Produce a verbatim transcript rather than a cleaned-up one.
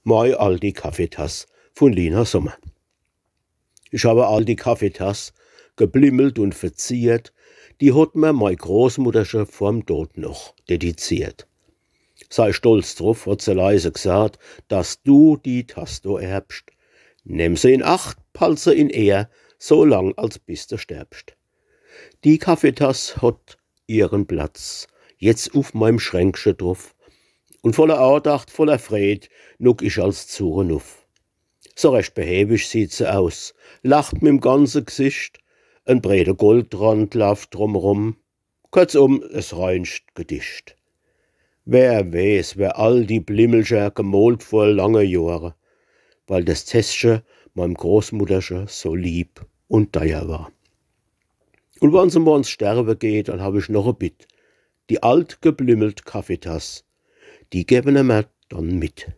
Mei aldi Kaffeetass vun Lina Sommer. Ich hab e aldi Kaffeetass, geblimmelt un verziert, die hot mer mei Großmuttersche vorm Tod noch dediziert. Sei stolz druff, hot se leise gsat, dass du die Tass do erbscht. Nemm se in Acht, behalt se in Ehr, so lang als bis de sterbscht. Die Kaffeetass hot ihren Platz jetzt uf meim Schränkche druff. Un voller Andacht, voller Freed nuck ich als Zure nuff. So recht behäbig sieht se aus, lacht mit'm ganze Gsicht, en breede Goldrand laaft drumrum. Kurzum, es reinscht Gedicht. Wer weeß, wer all die Blimmelcher gemolt vor lange Johre, weil des Tässche meim Großmuttersche so lieb un deier war. Un wann se morns sterwe geht, dann hab ich noch e Bitt. Die alt geblimmelt Kaffeetass, die gewwe mer dann mit.